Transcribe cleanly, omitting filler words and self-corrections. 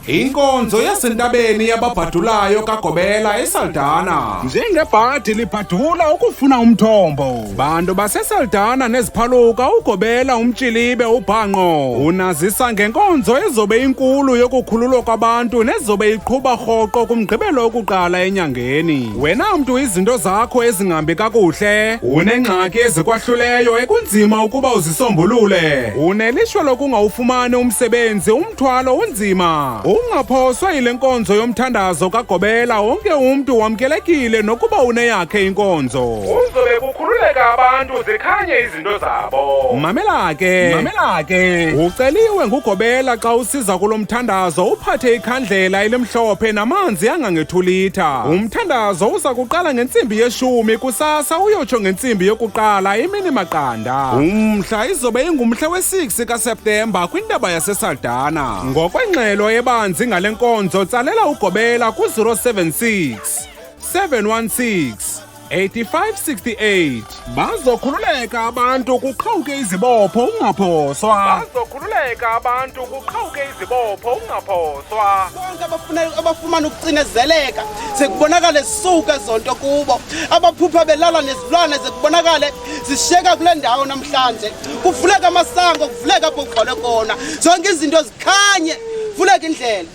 Inkonzo yasentabeni yababhadulayo kaGobela eSaldana. Njengebhadi libhadula ukufuna umthombo. Bantu baseSaldana neziphaluka uGobela umtshilibe ubhanqo. Unazisa ngenkonzo ezobe inkulu yokukhululwa kwabantu nezobe iqhuba rhoqo kumgqibelo wokuqala enyangeni. Wena mntu izinto zakho ezingahambi kakuhle, unengxaki ezikwahluleyo ekunzima ukuba uzisombulule. Unelishwa lokungawufumani umsebenzi umthwalo unzima. Ungaphoswa yile nkonzo yomthandazo kaGobela, wonke umntu wamkelekile nokuba uneyakhe inkonzo. Kuzobe kukhululeka abantu zikhanye izinto zabo. Mamela ke. Mamela ke. Uceliwe nguGobela xa usiza kulo mthandazo uphathe ikhandlela elimhlophe namanzi angangethulitha. Umthandazo uza kuqala ngentsimbi yeshumi kusasa uyotsho ngentsimbi yokuqala imini maqanda. Umhla izobe ingumhla we-6 kaSeptemba kwintaba yaseSaldana. Ngokwengxelo ebanzi ngale nkonzo tsalela uGobela ku-076 716 8568. Bazokhululeka abantu kuqhawuke izibopho ungaphoswa. Bazokhululeka abantu kuqhawuke izibopho ungaphoswa. Bonke abafuna abafumana ukucinezeleka sekubonakale zisuka zonto kubo, abaphupha belala nezilwane sekubonakale zishiyeka kule ndawo namhlanje. Kuvuleka amasango, kuvuleka apho kuvalwe khona, zonke izinto zikhanye, vuleka indlela.